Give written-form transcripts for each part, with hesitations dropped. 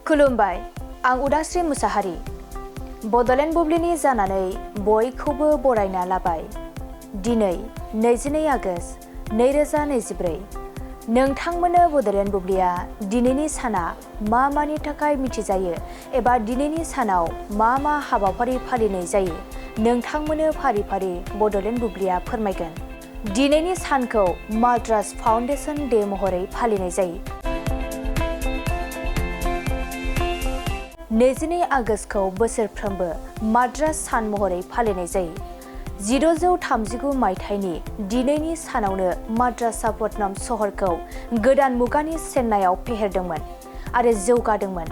खुलुमबाय, आं उदास्रि मुसाहारि। बडलेण्ड बुब्लिनि जानानै बयखौबो बरायना लाबाय। दिनै 22 आगस्ट 2024। नोंथांमोननो बडलेण्ड बुब्लिया दिनैनि साना मानि थाखाय मिथिजायो एबा दिनैनि सानाव मा हाबाफारि फालिनाय जायो नोंथांमोननो फारि फारि बडलेण्ड बुब्लिया फोरमायगोन। दिनैनि सानखौ माद्रास फाउन्डेसन डे महरै फालिनाय जायो। 22 आगस्तखौ बोसोरफ्रोमबो माद्रास सान महरै फालिनाय जायो। 1639 मायथाइनि दिनैनि सानावनो माद्रासापट्टनम सहरखौ गोदान मुगानि चेन्नाइआव फेहेरदोंमोन आरो जौगादोंमोन।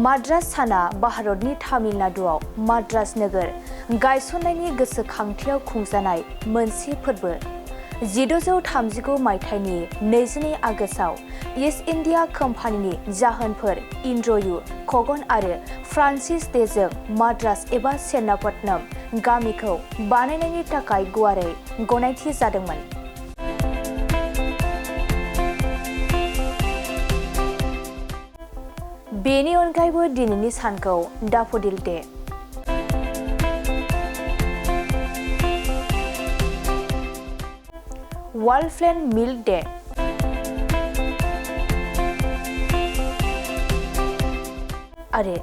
माद्रास साना भारतनि तामिलनाडुआव माद्रास नोगोर गायसननायनि गोसोखांथियाव खुंजानाय मोनसे फोरबो। 1639 मायथाइनि 22 आगस्टआव इस्ट इन्डिया कम्पानिनि जाहोनफोर इन्द्रयु खगन आरो फ्रान्सिस डेजों माद्रास एबा चेन्नापट्टनम गामिखौ बानायनायनि थाखाय गुवारै गनायथि जादोंमोन। बेनि अनगायैबो दिनैनि सानखौ daffodil day, world plant milk day, आरो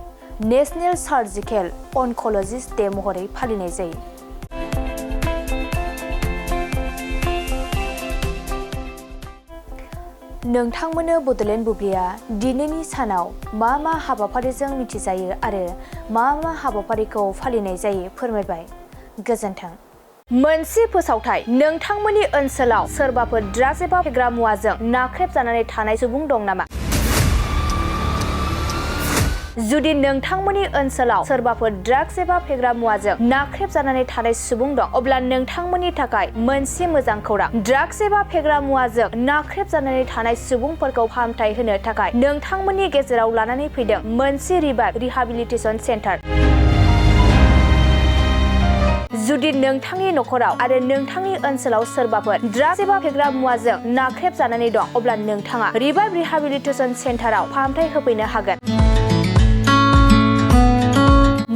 नेशनेल सार्जिकेल अनकलजिस्ट डे महरै फालिनाय जायो। नोंथांमोननो बडलेण्ड बुब्लिया दिनैनि सानाव मा हाबाफारिजों मिथिजायो आरो मा हाबाफारिखौ फालिनाय जायो फोरमायबाय। गोजोन्थों। मोनसे फोसावथाय, नोंथांमोननि ओनसोलाव सोरबाफोर ड्राग्स एबा फेग्रा मुवाजों नाख्रेबजानानै थानाय सुबुं दं नामा? जुदि नोंथांमोननि ओनसोलाव सोरबाफोर ड्राग्स एबा फेग्रा मुवाजों नाख्रेबजानानै थानाय सुबुं दं, अब्ला नोंथांमोननि थाखाय मोनसे मोजां खौरां। ड्राग्स एबा फेग्रा मुवाजों नाख्रेबजानानै थानाय सुबुंफोरखौ फाहामथाय होनो थाखाय नोंथांमोननि गेजेराव लानानै फैदों मोनसे रिभाइभ रिहाबिलिटेसन सेन्टार। जुदि नोंथांनि नखराव आरो नोंथांनि ओनसोलाव सोरबाफोर ड्राग्स एबा फेग्रा मुवाजों नाख्रेबजानानै दं, अब्ला नोंथाङा रिभाइभ रिहाबिलिटेसन सेन्टाराव फाहामथाय होफैनो हागोन।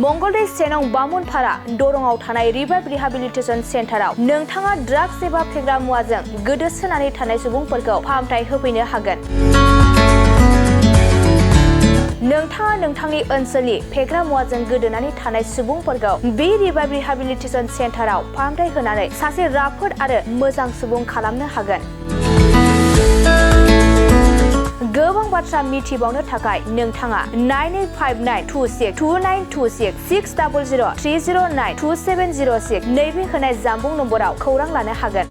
मंगलदै सेनं बामुनपारा दरंआव थानाय रिभाइभ रिहाबिलिटेसन सेन्टाराव नोंथाङा ड्राग्स एबा फेग्रा मुवाजों गोदोसोनानै थानाय सुबुंफोरखौ फाहामथाय होफैनो हागोन। नोंथाङा नोंथांनि ओनसोलनि फेग्रा मुवाजों गोदोनानै थानाय सुबुंफोरखौ बे रिभाइभ रिहाबिलिटेसन सेन्टाराव फाहामथाय होनानै सासे राफोद आरो मोजां सुबुं खालामनो हागोन। गोबां बाथ्रा मिथिबावनो थाखाय नोंथाङा 9859262926 60030927006 नैबे होनाय जानबुं नम्बराव खौरां लानो हागोन।